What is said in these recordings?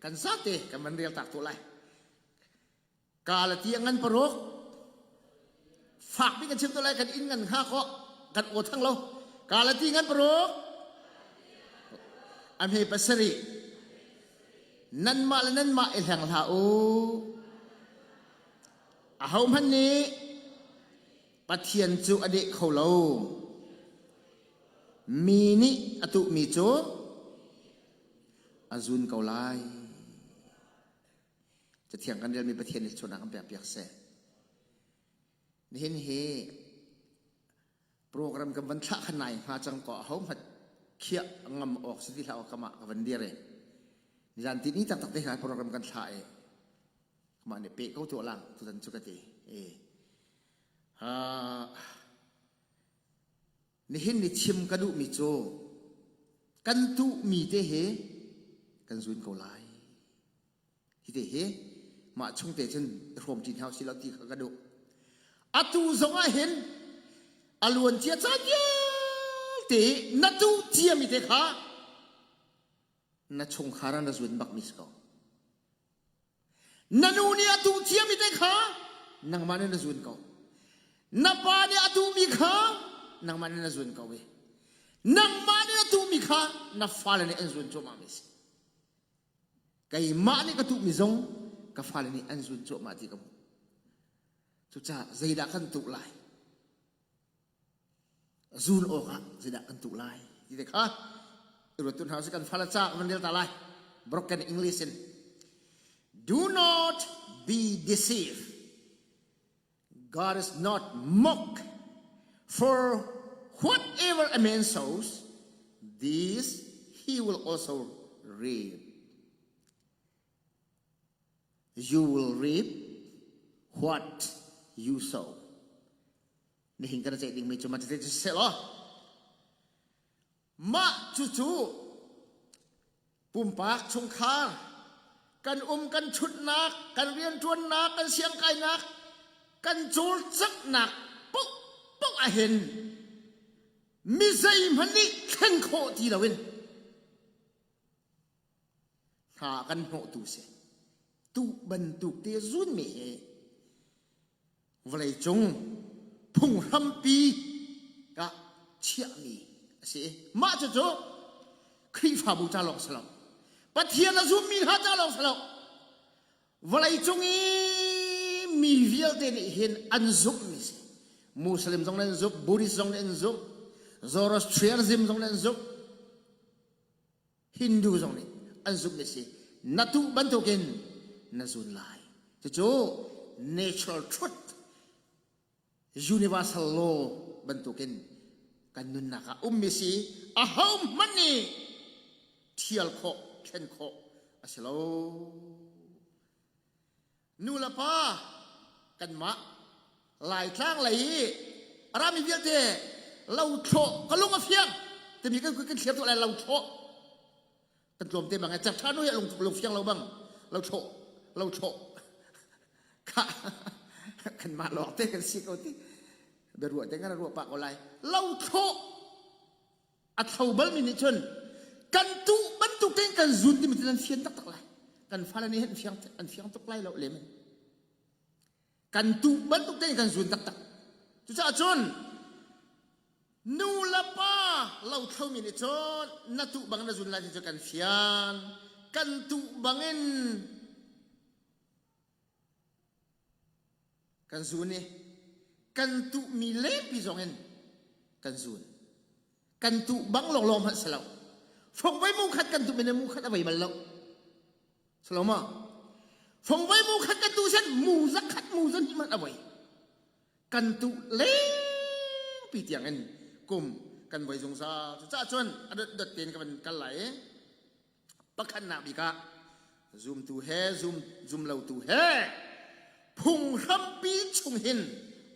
Kan zate kan van rel tak tu lai. Galati ngan paruk fak bik kan chim tu lai kan inn ngan hnga ko kan aw thang lo. Galati ngan paruk a hme pasarih nanmah le nanmah i hleng hlah u. Ahohmanh nih Pathian cu a deh kho lo. Mi nih a tuhmi cu a zun ko lai. Cathiang kan relmi Pathian nih chuahnak kan pekpiak seh. Nihin hi program kan van thlah khan nai hnga cang ko aho hmat khiah ngam awk si ti hlah awk kama ka van dir e. Nizan ti ni taktak te kha program kan thlah e. Mah nih pe ko tuah lang tutan cu ka ti. E. Ha nihin ni chim ka duhmi cu kan tuhmi te hi kan zun ko lai. Hi te hi mah chung te cun i hrawm ṭi hna usih law ti kha ka duh. Atu zong ah hin a luan cia caan vialte na tuh ciami te kha na chungkhar ah na zun bakmi si ko. Na nu nih a tuh ciami te kha nangmah nih na zun ko. Na pa nih a tuhmi kha nangmah nih na zun ko ve. Nangmah nih na tuhmi kha na fale nih an zun cuahmah mi si. Keimah nih ka tuhmi zong ka fale nih an zun cuahmah ti ka hmuh. Cucaah zeidah kan tuh lai? Zun awkah zeidah kan tuh lai? Ti te kha ruat tu hna usih kan fale ca kan rel ta lai. Broken English in Do not be deceived. God is not mocked. For whatever a man sows, this he will also reap. You will reap what you sow. Nihin kan ceih dingmi cu mah cu seh law mah cucu Pumpak chungkhar, kan um kan ṭhutnak, kan rianṭuannak, kan siangkainak, kan cawlcanghnak paohpaoh ahhin mi zeihmanh nih thlen khawh ti loin hna kan hnawhtu si. Tu bantuk te zunmi hi vawleicung phunghrampi ah chiahmi a si. Mah cucu Khrihfabu ca lawng si lo. Pathian a zummi hna ca lawng si lo. Vawleicung i mi vialte nih hin an zumhmi si. Muslim zong nih an zumh, Buddhist zong nih an zumh, Zoroastrianism zong nih an zumh, Hindu zong nih an zumh a si. Na tuh bantukin na zun lai. Cucu natural truth, universal law bantukin kan nunnak ah ummi si. Ahohmanh nih thial khawh, thlen khawh a si lo. Nu le pa kanmah Laitlang lei i a rami vialte lo thlawh ka lung a fiang timi kan kan thlir tuah lai lo thlawh kan tlawm te bang cak tha nu hi lung lung fiang lo bang lo thlawh lo thlawh kha kanmah lawng te kan si ko ti biaruah te kan ruah pah ko lai lo thlawh A tho balmi nih cun kan tuh bantuk tein kan zun timi cu nan fian taktak lai. Kan fale nih hin fiang an fiang tuk lai lo lem. Kan tuh bantuk tein kan zun taktak. Cucaah cun nu le pa lo thlomi nih cun na tuh bang na zun lai ti cu kan fian. Kan tuh bangin Kan zun i kan tuhmi lengpi zongin kan zun. Kan tuh bang lawnglawng hmanh si lo. Fongvei mu khat kan tuh men mu khat a vei bal lo. Si lo ma? Fongvei mu khat kan tuh sen mu zakhat mu zan hmanh a vei. Kan tuh lengpi tiang in kum kan voi zungzal. Cucaah cun a dot dot tein ka van kal lai i Pakhatnak bik ah zumtu he zum zumlotu he phunghrampi chung hin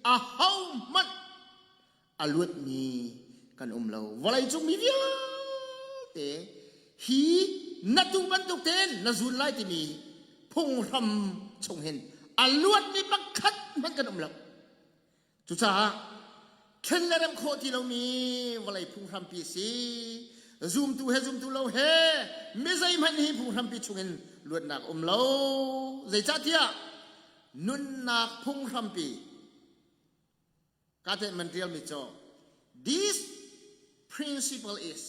ahohmanh a luatmi kan um lo. Vawleicung mi vialte hi na tu bantuk tein na zul lai timi phunghram chung hin a luatmi pakhat hmanh kan um lo. Cucaah thlen le remh khawh ti lomi vawlei phunghrampi a si. Zumtu he zumtu lo he mi zeihmanh hi phunghrampi chungin luatnak um lo. Zeicahtiah nunnak phunghrampi ka te man tialmi cu this principle is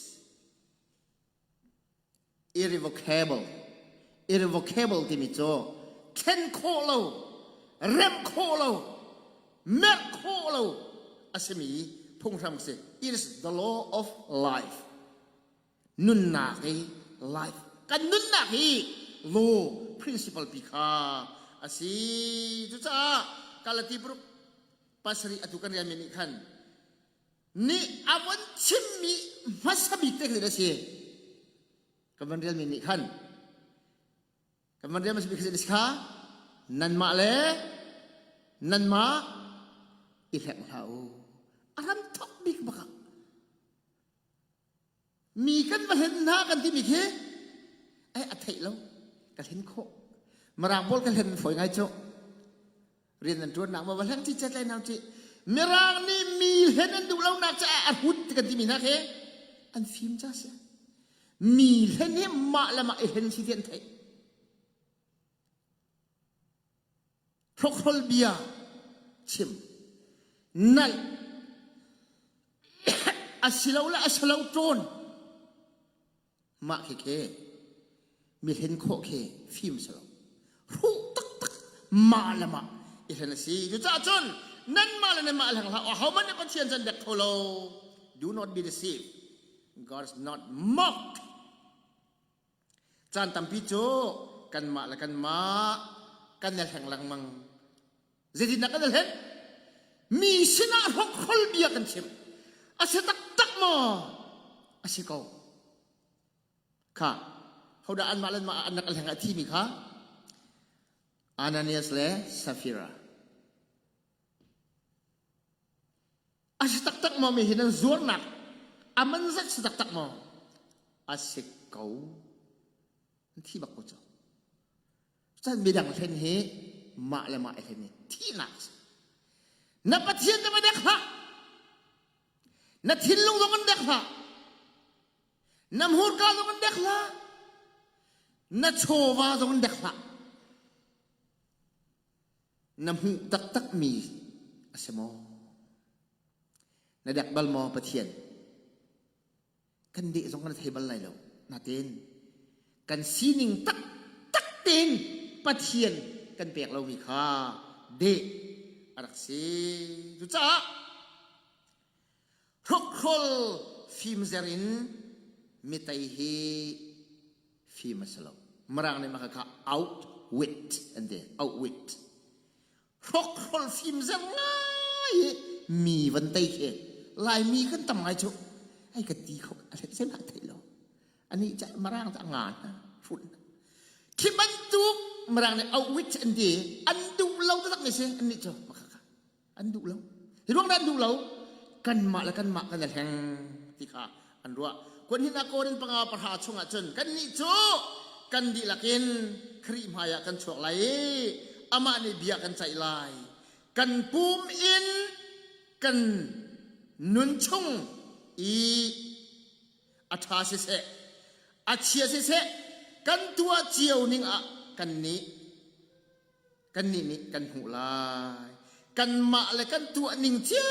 irrevocable irrevocable timi cu thlen khawh lo remh khawh lo merh khawh lo a simi phunghram si it is the law of life nunnak i life kan nunnak hi law principle pi kha a si cucaah Galati paruk pasarih atu kan rianmi nih khan nih a von chimmi hmasa bik te khi a si kan van relmi nih khan kan van rel hmasa bik khi kha nanmah le nanmah i hleng hlah u a ram thok bik bak ah mi kan va hlen hna kan timi khi ai a theih lo ka hlen khawh mirang pawl ka hlen fawi ngai cu rian an ṭuannak ma va hleng ci chet lai nau ci mirang nih mi hlen an duh lonak caah a hut kan timi hna khi an fim ca si mi hlen hi mah le mah i hlen si ti an theih hrokhrol bia chim nalh asilole asilo ṭawn Mah khikhi mi hlen khawh khi fim si lo. Hruh taktak mah le mah i hlen a si. Cucaah cun nanmah le nanmah hleng hlah. Ahohmanh nih Pathian cu an dek kho lo. Do not be deceived. God is not mocked. Caan tampi cu kanmah le kanmah kan i hleng lengmang. Zeitindah kan i hlen? Mi sinah hrokhrol bia kan chim. A si taktak maw? A si ko. Kha, hodah anmah le anmah an rak hleng a thimi kha? Ananias le Safira. A si taktak maw mi hi nan zuarnak a man zat si taktak maw? A si ko. An thi bak ko cu. Cun midang hlen hi mah le mah i hlen hi thihnak a si. Na Pathian na va dek hlah. Na thinlung zong an dek hlah. Na hmurka zong an dek hlah. Na chawva zong an dek hlah. Na hmuh taktakmi a si maw? Na dek bal maw Pathian? Kan deh zong kan thei bal lai lo. Natin kan sining taktak tein Pathian kan pek lomi kha deh a rak si. Cucaah hrokhrol fimzer in mitei hi fim a si lo. Mirang nih mah kha outwit an ti. Outwit. Hrokhrol fimzer ngai i mi van tei khi Laimi kan tam ngai cu ai ka ti kho a hlei a theih lo. Ani ca Mirang ca nga hna hrut khi bantuk Mirang nih outwit an ti an duh lo taktak mi si an nih cu an duh lo hi ruang dah an duh lo kanmah le kanmah kan i hleng ti kha an ruah kun hin ah Korin panga pahra chungah cun kannih cu kan dihlak in Khrih hmaiah kan chuak lai i amah nih bia kan ceih lai kan pum in kan nun chung i a ṭha siseh a chia siseh kan tuah cio ning ah kannih kannih nih kan hmuh lai kanmah le kan tuah ning cio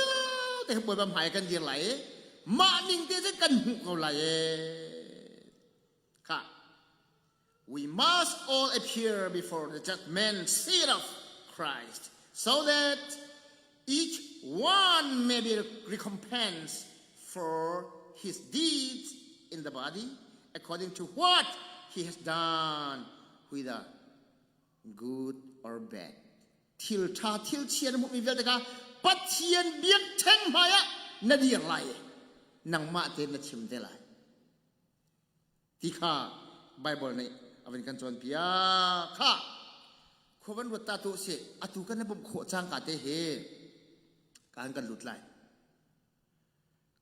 te Bawipa hmai kan dir lai i mah ning te cun kan hmuh ko lai e kha we must all appear before the judgment seat of Christ so that each one may be recompensed for his deeds in the body according to what he has done whether good or bad thil ṭha thil chia na hmuhmi vialte kha Pathian biakṭheng hmaiah na dir lai i nangmah tein na chim te lai ti kha Bible nih a van kan cawnpiak kha khua van ruat ta tu si atu kan i bawmh khawh cangka te hi kan kan lut lai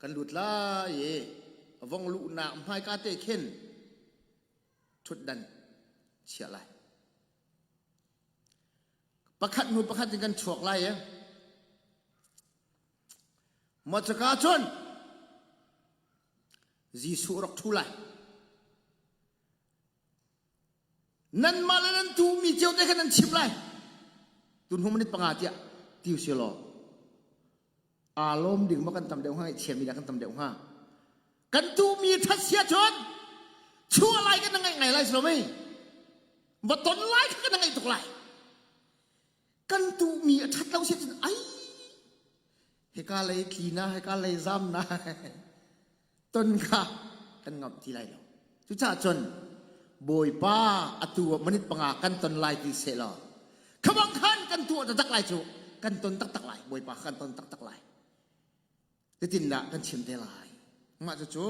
kan lut lai i vong luhnak hmaika te khin ṭhutdan chiah lai. Pakhat hnu pakhat in kan chuak lai i maw caka cun. Jesuh rak ṭhu lai. Nanmah le nan tuhmi cio te kha nan chim lai. Tun hnu minute panga tiah ti usih law aa lawm ding maw kan tam deuh hnga chiami dah kan tam deuh hnga kan tuhmi ṭhat sia cun chuah lai kan ngaih ngai lai si lo mei va ton lai kha kan ngaih tuk lai kan tuhmi a ṭhat lo si cun ai hika lei tli na hika lei zam na ton kha kan ngamh ti lai lo cucaah cun bawipa atu ah minute panga kan ton lai ti seh law khabang khan kan tuah taktak lai cu kan ton taktak lai bawipa kan ton taktak lai Zeitindah kan chim te lai? Mah cucu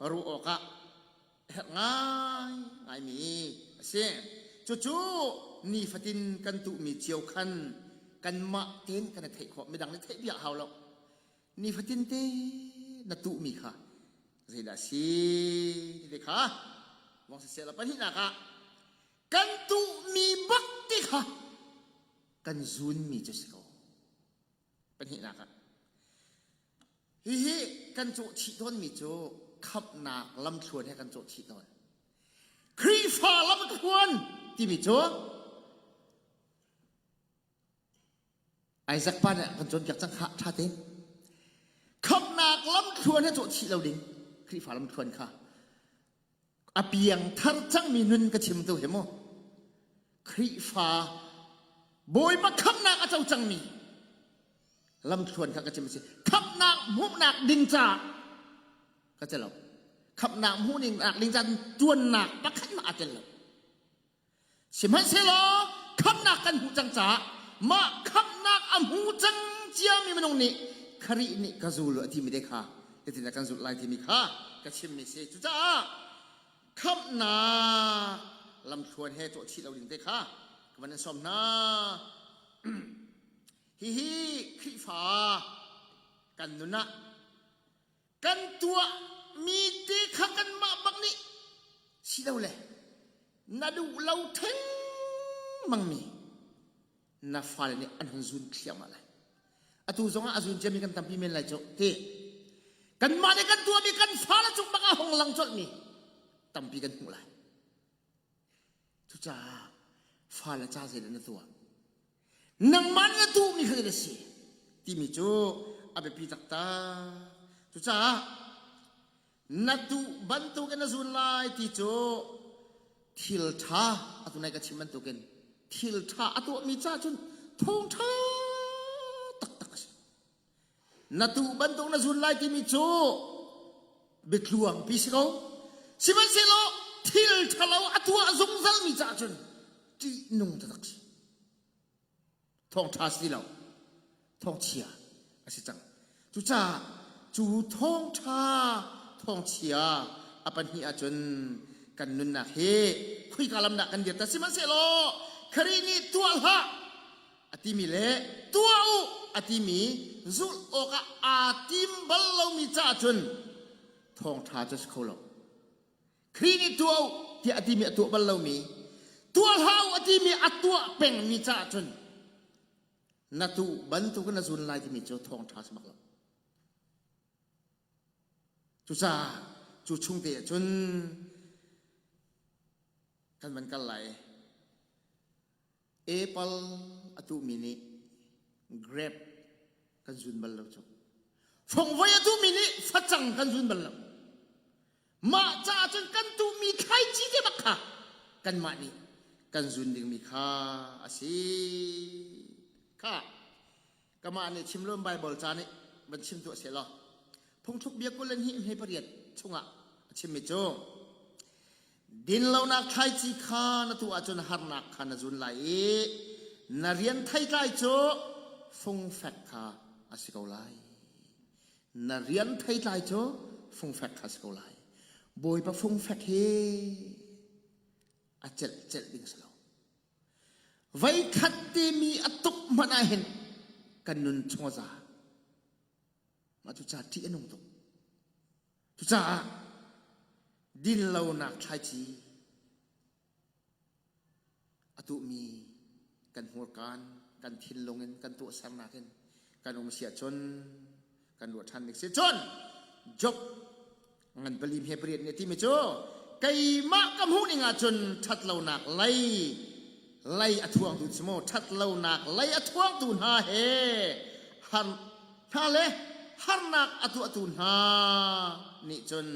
ruah awkah herh ngai ngaimi a si. Cucu nifatin kan tuhmi cio khan kanmah tein kan i theih khawh. Midang nih theih piak hau lo. Nifatin te na tuhmi kha zeidah a si ti kha vong siseh law pahnihnak ah kan tuhmi bak ti kha kan zunmi cu si ko. Pahnihnak ah, hihi kan cawhchih tawnmi cu khamhnak lamthluan he kan cawhchih tawn. Khrihfa lamthluan timi cu Isaac pa nih kan cawnpiak cang kha ṭha tein. Khamhnak lamthluan he cawhchih lo ding Khrihfa lamthluan kha a piangthar cangmi nun ka chim tu hi mu Khrihfa Bawipa khamhnak a co cangmi lamthluan kha ka chim a si khamhnak hmuhnak ding ca ka ti lo khamhnak hmuhnak ding ca tuannak pakhat mah a tel lo Sihmanhsehlaw khamhnak kan hmuh cang caah mah khamhnak a hmu cang ciami minung nih Khrih nih ka zul a timi te kha zeitindah kan zulh lai timi kha ka chimmi si. Cucaah khamhnak lamthluan he cawhchih lo ding te kha ka van in sawm hna. Hihi Khrihfa kan nun ah kan tuahmi te kha kanmah bak nih silole na duh lo thengmangmi na fale nih an hun zun thliahmah lai atu zongah a zun ciami kan tampi men lai cu ti kanmah nih kan tuahmi kan fale cung bak ah hong lang colhmi tampi kan hmuh lai Cucaah fale ca zeidah na tuah? Nangmah na duhmi kha zeidah si? Timi cu a biapi taktak. Cucaah na duh bantukin na zun lai ti cu thil ṭha atu nai ka chim bantukin thil ṭha a tuahmi ca cun thawngṭha taktak a si. Na tuh bantuk na zun lai timi cu biatluangpi si ko. Sihmanhsehlaw thil ṭhalo a tuah zungzalmi caah cun ṭihnung taktak si. Thawngṭha si lo, thawngchia a si cang. Cucaah cu thawngṭha thawngchia a pahnih ahcun kan nunnak hi khuika lam dah kan dir ta sihmanhsehlaw Khrih nih tuah hlah a timi le tuah u a timi zulh awkah aa tim bal lomi caah cun thawngṭha cu a si kho lo. Khrih nih tuah u tiah a timi a tuah bal lomi, tuah hlah u a timi a tuah pengmi caah cun na tuh bantukin na zun lai timi cu thawngṭha a si bak lo. Cucaah cu chung te ah cun kan van kal lai. Apple a tuhmi nih grape kan zun bal lo cu. Fongvoi a tuhmi nih facang kan zun bal lo. Mah caah cun kan tuhmi thlaici te bak kha kanmah nih kan zun dingmi kha a si. Kha kamah nih chim lo Bible ca nih van chim tuah seh law phungthluk bia 22 hme pariat chungah a chimmi cu Dinlonak thlaici kha na tuah ahcun harnak kha na zun lai i na rian theitlai cu fungfek kha a si ko lai. Na rian theitlai cu fungfek kha a si ko lai. Bawipa fungfek hi a celh celh ding si lo. Voikhat te mi a tuk hmanh ah hin kan nun chung a za. Mah cu ca ṭih a nung tuk. Cucaah dinlonak thlaici a tuhmi kan hmurkaan, kan thinlung in kan tuahsernak in kan um si ahcun kan ruah ṭhan ding si. Cun Job. Ngan pali hme pariat nih a timi cu keimah ka hmuh ning ahcun ṭhatlonak lei lei a thuangtu si maw ṭhatlonak lei a thuangtu hna he har hna le harnak a tuahtu hna nih cun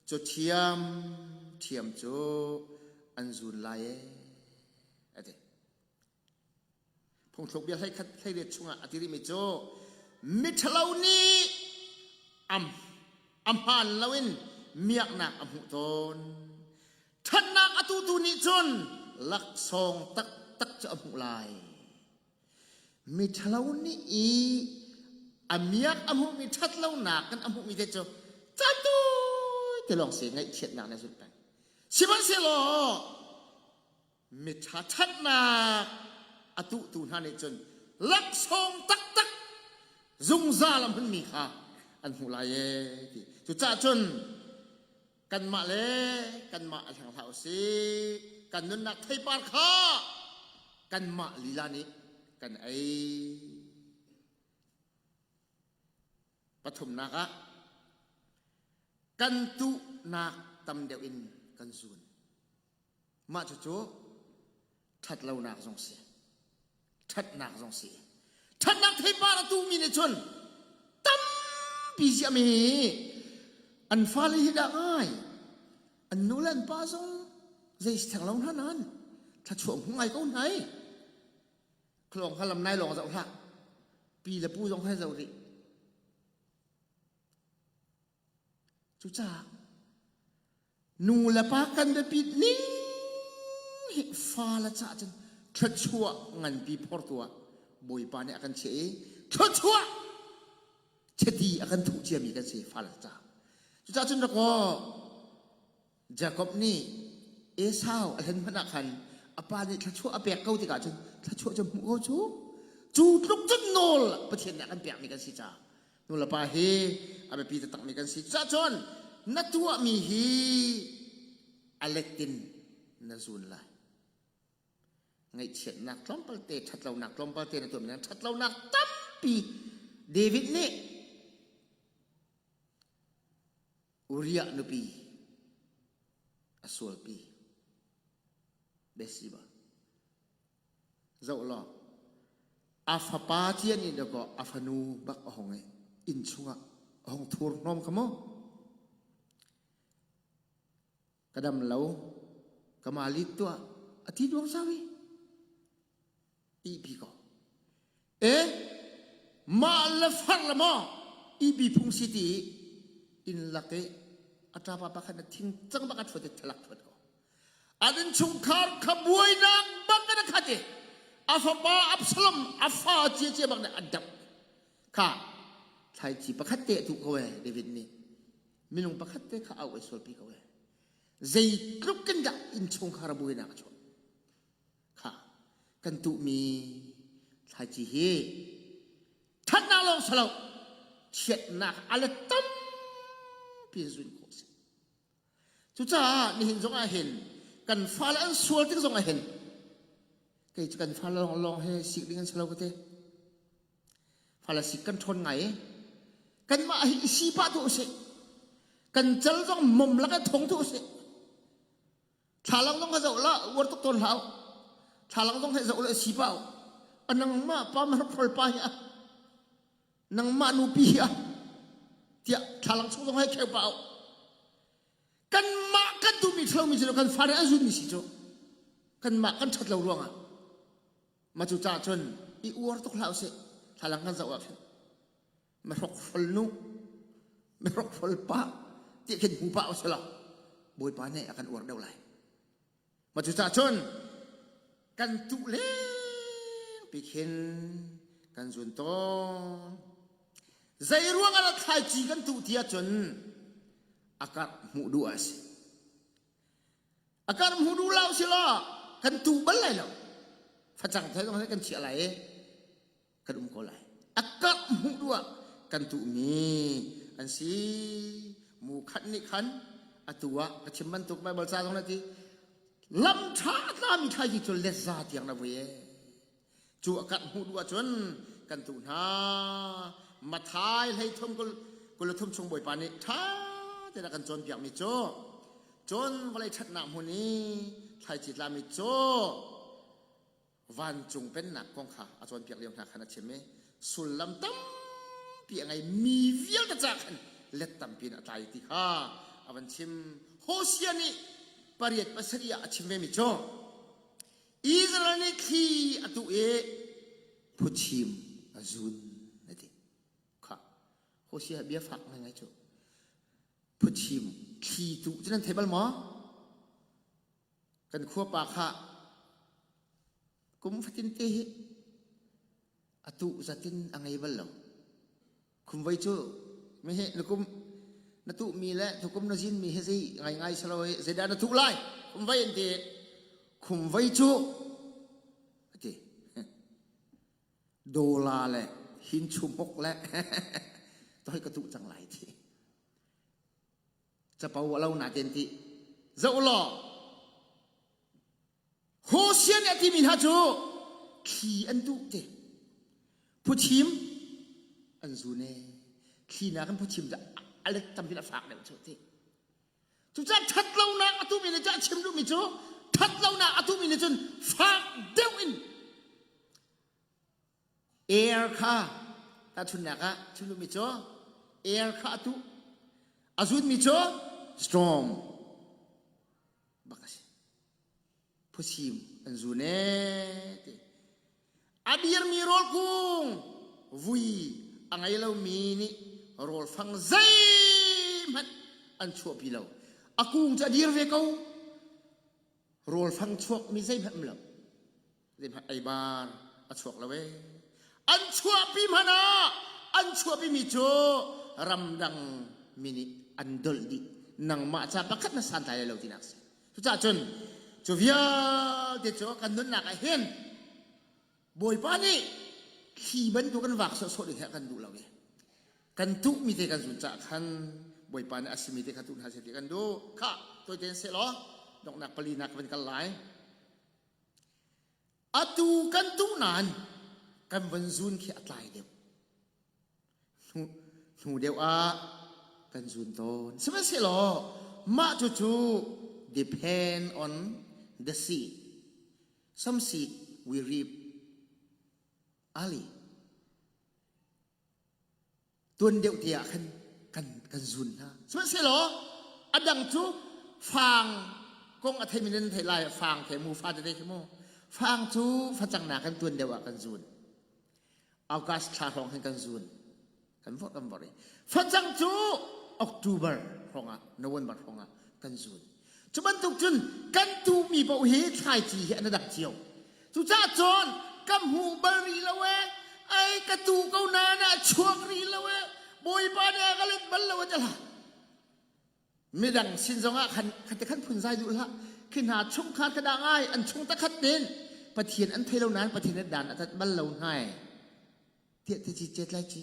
cu ṭhiam ṭhiam cu an zun lai ee a ti. Phungthluk bia hleikhat hleiriat chungah a ti rihmi cu miṭhalo nih am a hmaan loin miaknak a hmuh tawn. Ṭhatnak a tutu nih cun laksawng taktak cu a hmuh lai. Miṭhalo nih i a miak a hmuhmi ṭhatlonak kan a hmuhmi te cu caan te lawng si ngaihchiatnak na zulh peng. Sihmanhsehlaw miṭha ṭhatnak a tuhtu hna nih cun laksawng taktak zungzal a hmunmi kha an hmuh lai ee ti. Cucaah cun kanmah le kanmah a hleng hlah usih. Kan nunnak theipar kha kanmah lila nih kan ei. Pathumnak ah kan tuhnak tam deuh in kan zun. Mah cucu ṭhatlonak zong si, ṭhatnak zong si. Ṭhatnak theipar a tuhmi nih cun tampi ziahmi an fale hi dah ngai an nu le an pa zong zei si theng lo hna nain thluachuah hmu ngai ko hna i khlawng kha lam nai lawng zoh hlah pi le pu zong he zoh rih Cucaah nu le pa kan biapit ning hi fale caah cun thluachuah nganpi phortu ah Bawipa nih a kan chiah i thluachuah chiti a kan thuh ciami kan si fale caah. Cucaah cun rak aw Jakob nih Esau a hlen hmanh ah khan a pa nih thluachuah a pek ko tikah cun thluachuah cu hmuh ko cu cu tluk cun nawl Pathian nih a kan pekmi kan si caah nulepa hi a biapi taktakmi kan si. Cucaah cun na tuahmi hi a letin na zun lai. Ngaihchiatnak tlawmpal te, ṭhatlonak tlawmpal te na tuahmi ṭhatlonak tampi David nih Uriah nupi a sualpi Bathsheba. Zoh law, a fapa cia nih dakaw a fanu bak a hong i inn chungah a hong thur hnawm kha mu. Ka dam lo, ka malit tuah, a ti duang sau i. Ihpi ko. E, mah le far le maw ihpi phung si ti inn lak i a ṭapa pakhat na thing cang bak a ṭhuat i thalak ṭhuat ko. An innchungkhar kha buainak bak in a khat i a fapa Absalom a fa ciacia bak nih a damh. Kha thlaici pakhat te a tuh ko ee David nih. Minung pakhat te kha au ai sualpi ko ee. Zeitluk in dah innchungkhar buainak a chuah. Kha kan tuhmi thlaici hi ṭhatnak lawng si lo chiatnak a let tampi in zun khawh a si. Cucaah nihin zong ah hin kan fale an sual tik zong ah hin kei cu kan fale lawng lawng he sik ding an si lo ka ti. Fale sik kan ṭhawn ngai i kanmah hi i si pah tu usih. Kan cal zong mom lak in thong tu usih. Thlalang zong kha zoh la uar tuk tawn hlah. Thlalang zong he zoh la si pah. A nangmah pa marphol pa hi a nangmah nupi hi a tiah thlalang chung zong he kheu pah. Kanmah kan duhmi ṭhalomi cu kan fale an zunmi si cu kanmah kan ṭhat lo ruangah mah cu caah cun i uar tuk hlah usih thlalang kan zoh ah khin mihrokhrawl nu mihrokhrawl pa ti khin hmu pah usih law Bawipa nih a kan uar deuh lai mah cu caah cun kan tuh lengpi khin kan zun tawn zei ruang ah thlaici kan tuh ti ahcun a karh hmuh duh ah a si. A karh hmuh duh lo si law kan tuh bal lai lo. Facang thei zong kan chiah lai i kan um ko lai. A karh hmuh duh ah kan tuhmi an si. Mu khat nih khan atu ah ka chim bantuk Bible ca zong na ti lam ṭha a tlami thlaici cu let za tiang na vui ee. Cu a kan hmuh duh ahcun kan tuh hna. Mathai hlei thum kul kul thum chung Bawipa nih ṭha tein a kan cawnpiakmi cu cun vawlei ṭhatnak hmun i thlaici tlami cu vancung pennak kong kha a cawnpiak lio hna khan a chim i sullam tampi a ngei mi vialte ca khan let tampi in a tlai ti kha a van chim. Hosea nih pariat pasarih ah a chim vemi cu Israel nih thli a tuh i phuchim a zun a ti. Kha Hosea bia fak ngaingai cu phuchim thli tuh cu nan thei bal maw? Kan khua pa kha kum fatin te hi a tuh zatin a ngei bal lo. Khumvoi cu mi hi na kum na tuhmi le tukum na zinmi hi zei ngaingai si lo i zeidah na tuh lai khumvoi an ti. Khumvoi cu a ti. Dawla le hinchumuk le toi ka tuh cang lai ti. Capo a lo naten ti. Zoh law Hosea nih a timi hna cu thli an duh ti. Phuchim an zun e. Thli nakin phuchim cu a let tam in a fak deuh cu ti. Cucaah ṭhatlonak a tuhmi nih cun a chim duhmi cu ṭhatlonak a tuhmi nih cun fak deuh in air kha tahchunhnak ah chim duhmi cu air kha a tuh a zunmi cu storm bak a si. Phusim an zun ee ti. A dirmi rawl kung vui a ngei lomi nih rawl fang zeihmanh an chuahpi lo. A kung cu a dir ve ko. Rawl fang chuakmi zeihmanh um lo. Zeihmanh eibar a chuak lo ee. An chuahpi hmanh ah an chuahpimi cu ramdang mi nih an dolh dih. Nangmah ca pakhat na santlai lo tinak si. Cucaah cun cu vialte cu kan nunnak ah hin Bawipa nih thli bantuk kan vak sawhsawh ding hi a kan duh lo i kan tuhmi te kan zun caah khan Bawipa nih a simi te kha tuh hna seh ti kan duh. Khah, tawite in seh law donghnak palinak ka van kal lai. Atu kan tuh nain kan van zun khi a tlai deuh. Hnu, hnu deuh ah kan zun tawn. Sihmanhsehlaw mah cucu depend on the seed. Some seed we reap early. Tuan deuh te ah khan kan, kan zun hna. Sihmanhsehlaw a dang cu fang kong a theimi nan theih lai fang the mu fa tete khi mu fang cu facang nak kan tuan deuh ah kan zun. August thla hrawng hin kan zun. Kan vorh kan vorh i facang cu October hrawngah November hrawngah kan zun. Cu bantuk cun kan tuhmi paoh hi thlaici hi an i dang cio. Cucaah cun ka hmu bal rih lo ee, ai ka tuh ko nain a chuak rih lo ee, Bawipa nih a ka let bal lo ti hlah. Midang sin zongah khan khat khan phunzai duh hlah. Khi hna chungkhar ka dah ngai an chung takhat tein Pathian an thei lo nain Pathian nih dan a tat bal lo hna ee. Tiah ti ci cet lai ci.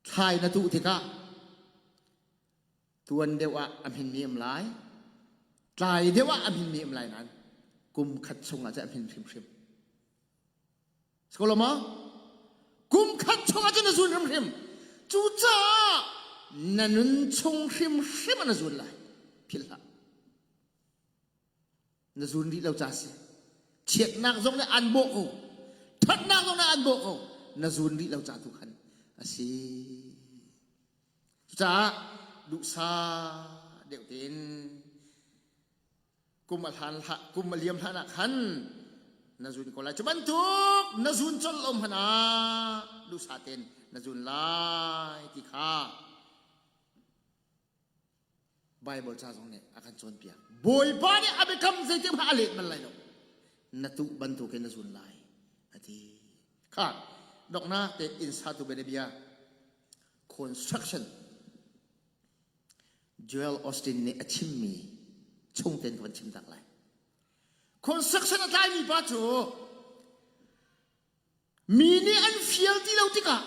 Thlai na tuh tikah tuan deuh ah a hminmi um lai, tlai deuh ah a hminmi um lai nain kum khat chungah cun a hmin hrimhrim. Siko lo maw? Kum khat chungah cun na zun hrimhrim. Cucaah na nun chung hrimhrim ah na zun lai. Philh hlah. Na zun rih lo ca si. Chiatnak zong nih an bawh ko. Thatnak zong nih an bawh ko. Na zun rih lo ca tu khan a si. Cucaah duhsah deuh tein kum a hlan hlah kum a liam hlan ah khan na zun ko lai. Cu bantuk na zun colh lo hmanh ah duhsah tein na zun lai ti kha Bible ca zong nih a kan cawnpiak. Bawipa nih a biakam zeitik hmanh a let bal lai lo. Na tuh bantukin na zun lai a ti. Kha donghnak te inn satu bianabia construction Joel Austin nih a chimmi chung tein ka van chim tak lai. Construction a tlaimi pa cu Mi nih an fial ti lo tikah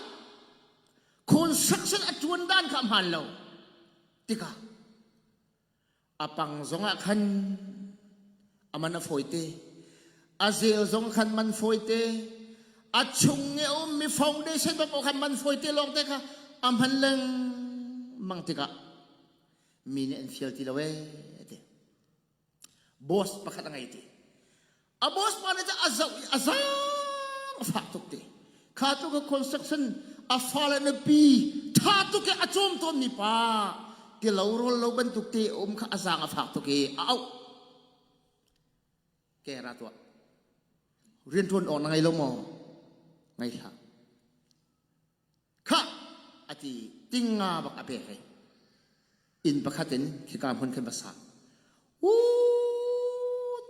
construction a ṭuan dan kha a hmaan lo tikah a pang zongah khan a man a fawite, a zel zong khan man fawite. A chung i a ummi foundation paoh kha man fawi te lawng te kha a hman lengmang tikah mi nih an fial ti lo ee ti. Boss pakhat a ngei ti. A boss pa nih a zoh i a zaang a fak tuk ti. Kha tluk a construction a fale nupi tha tuk i a cawm tawnmi pa ti lo rawl lo bantuk te um kha a zaang a fak tuk i a auh. Ke ra tuah. Rianṭuan awk na ngei lo maw? Ngei hlah. Khah a ti tinga bak a pek hei. Inn pakhat in khika hmun khin va sa. U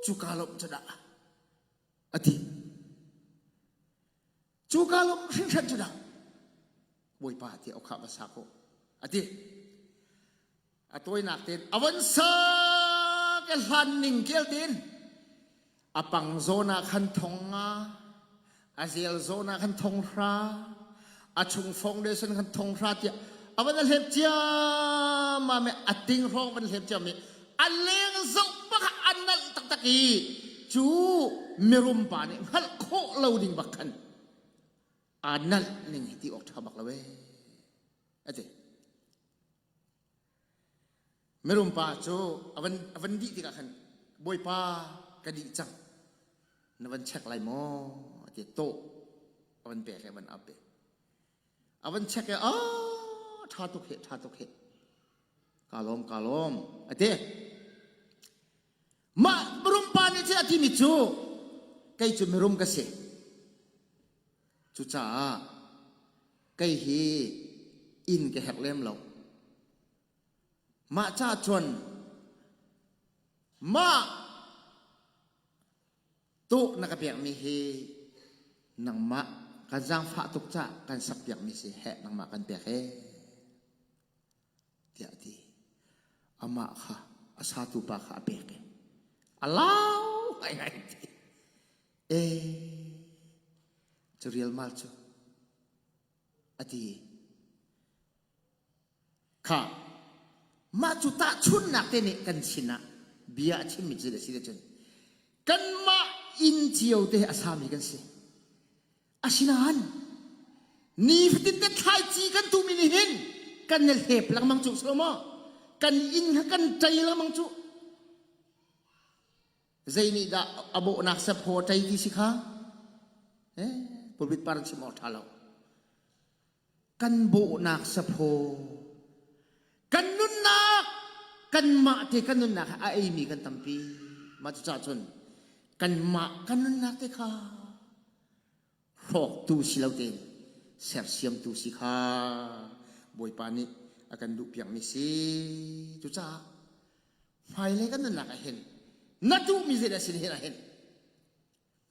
cuka lawmh cu dah a ti. Cuka lawmh hringhran cu dah Bawipa ti okha va sa ko a ti. A tawinak tein a von sa ka hlan ning kel tein A pang zawn ah khan thong nga, a zel zawn ah khan thong hra, a chung foundation khan thong hra tiah a van a hlep ciammam i a ting hrawng van hlep ciam i a leng zoh bak ah a nalh taktak i cu mirum pa nih hngalh khawh lo ding bak khan aa nalh ning hi ti awk ṭha bak lo ee a ti. Mirum pa cu a van, a van dih tikah khan Bawipa ka dih cang na van check lai maw a ti tawh a van pek i a van ap i a van check i ah ṭha tuk he ṭha tuk he ka lawm ka lawm a ti mah mirum pa nih cun a timi cu kei cu mirum ka si cucaah kei hi inn ka herh lem lo Mah ca cun mah tawh na ka pekmi hi nangmah kan zaangfah tuk cah kan sakpiakmi si heh nangmah kan pek he tiah a ti. Amah kha a satu pa kha a pek i a lau ngaingai ti. E cu rialmal cu a ti. Kha mah cu tahchunhnak te nih kan sinah bia a chimmi cu a si cun kanmah inn cio te a sami kan si. Asinain nifatin te thlaici kan tuhmi nih hin kan i hlep lengmang cu si maw? Kan inn kha kan ṭei lengmang cu. Zei nih dah a bawhnak saphaw a ṭei ti si kha? Eh, pulpit par chim awk ṭha lo. Kan bawhnak saphaw kan nunnak kanmah te kan nunnak a eimi kan tampi mah cucaah cun kanmah kan nunnak te kha hrawktu si lo tein sersiamtu si kha Bawipa nih a kan duhpiakmi si cucaah hmailei kan nunnak ah hin na duhmi zeidah sin hin ah hin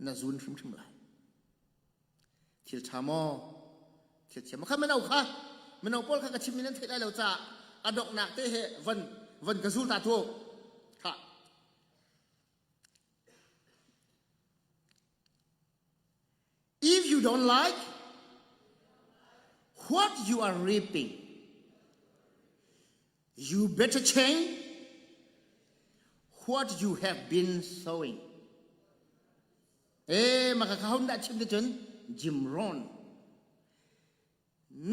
na zun hrimhrim lai Thil ṭha maw? Thil chia maw? Kha mino kha mino pawl kha ka chimmi nan theih lai lo caah a donghnak te he van van ka zul ta tu. Kha. If you don't like what you are reaping, you better change what you have been sowing. Eh, maka ka hon dah chim te cun Jim Rohn.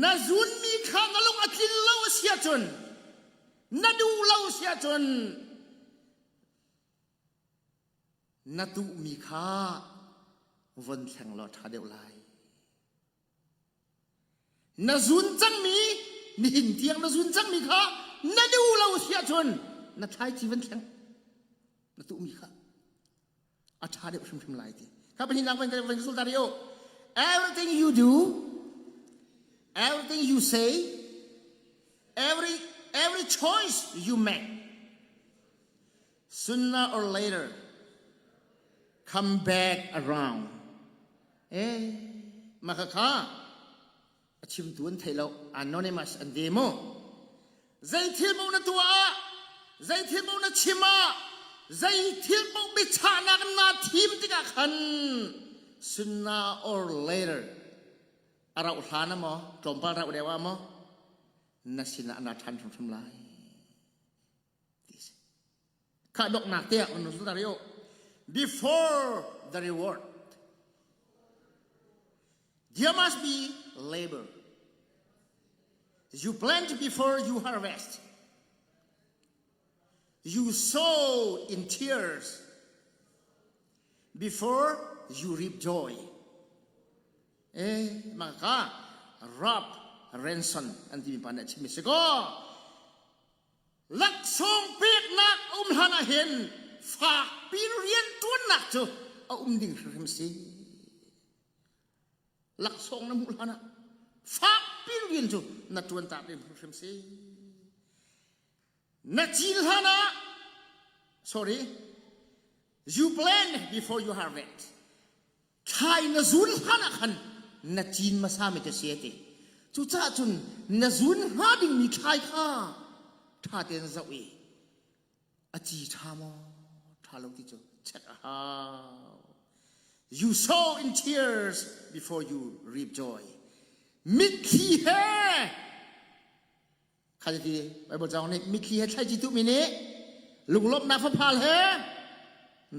Na zunmi kha na lung a tlin lo a si ahcun na duh lo si ahcun na tuhmi kha von thleng law ṭha deuh lai. Na zun cangmi nihin tiang na zun cangmi kha na duh lo si ahcun na thlaici van thleng na tuhmi kha a ṭha deuh hrimhrim lai ti kha pahnihnak van van sul ta rih u everything you do everything you say every every choice you make sooner or later come back around eh maka kha a chimtu an thei lo anonymous an ti mu zei thil paoh na tuah ah zei thil paoh na chim ah zei thil paoh biachahnak naa thim tikah khan sooner or later a rauh hlan ah maw tlawmpal rauh deuh ah maw na sinah na ṭhan hrimhrim lai ti si kha donghnak te ah before the reward. There must be labor. You plant before you harvest. You sow in tears before you reap joy. Eh, maka Rob Ranson an timi pa nih a chimmi si kaw laksawng peknak a um hlan ah hin fakpi rian ṭuannak cu a um ding hrimhrim si. Laksawng na hmuh hlan ah fakpi rian cu na ṭuan ta ding hrimhrim si. Na cin hlan ah sorry you plan before you harvest. Thlai na zun hlan ah khan na cin hmasa mi te si a ti. Cucaah cun na zun hnga dingmi thlai kha ṭha tein zoh i a ci ṭha maw ṭha lo ti cu check a hau. You sow in tears before you reap joy. Mitthli he Kha ti Bible caang nih mitthli he thlaici tuhmi nih lunglawmhnak faphal he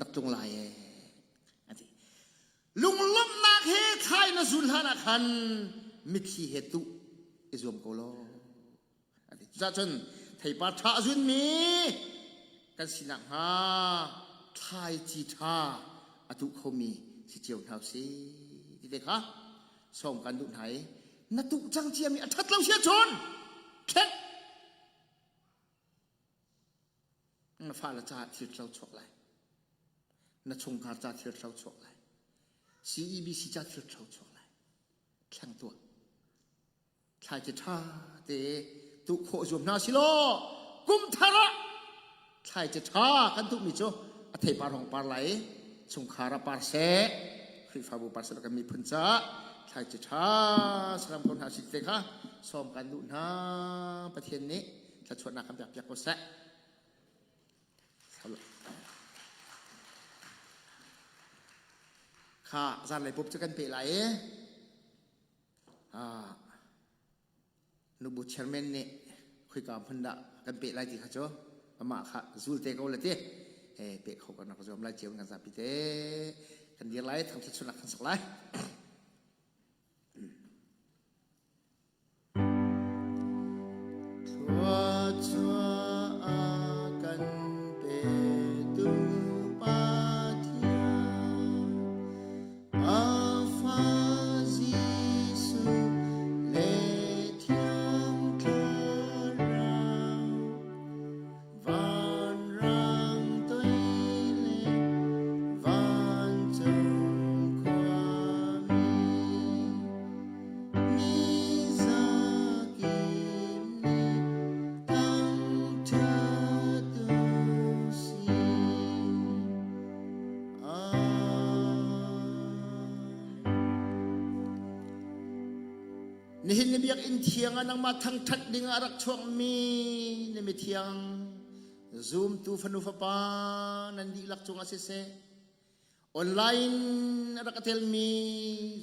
rak tlung lai ee a ti. Lunglawmhnak he thlai na zul hlan ah khan mitthli he tuh i zuam ko law a ti. Cucaah cun theipar ṭha a zunmi kan si nakhnga thlaici ṭha a tuh khomi si cio hna usih ti te kha sawm kan duh hna i na tuh cang ciami a ṭhat lo si ahcun thleng na fale caah thil thlo chuak lai na chungkhar ca thil thlo chuak lai CEBC ca thil thlo chuak lai thleng tuah thlaici ṭha te tuh khawh zuam hna si law kum thar ah thlaici ṭha kan tuhmi cu a theipar hong par lai chungkhar ah par seh Khrihfabu par seh kan miphun caah thlaici ṭha saram ko hna si te kha sawm kan duh hna Pathian nih thluachuahnak kan pek piak ko seh kha zanlei pup cu kan pe lai i Nubu chairman nih khoika hmun dah kan peh lai ti kha cu amah kha zul te ko le ti peh kho kan rak zuam lai cio kan zapi te kan dir lai thangthat sunak kan sak lai. Thluachuah a kan petu Pathian A fa Jesuh le Thiang Thlarau, vanrang toi le vancung khuami, mi zakip nih thangṭhat u sih. Nihin ni biakinn thiang ah nangmah thangṭhat ding ah rak chuakmi na mithiang zumtu fanu fapa nan dihlak cungah siseh online a rak a telmi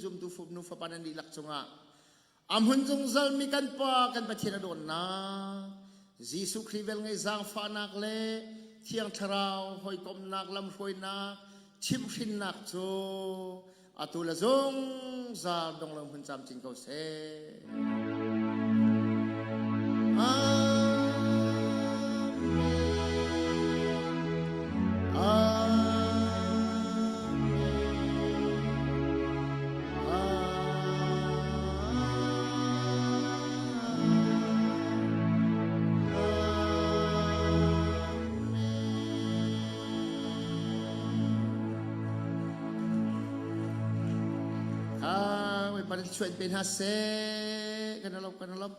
zumtu fanu fapa nan dihlak cungah A hmun zungzalmi kan Pa kan Pathian a dawtnak, Jesuh Khrih velngeih zaangfahnak le Thiang Thlarau hawikomhnak lamhruainak chimhhrinnak cu atu le zungzal dong lo hmun camcin ko seh. Amen. Amen. Bawipa nih chuan pe hna seh kan alop kan alop.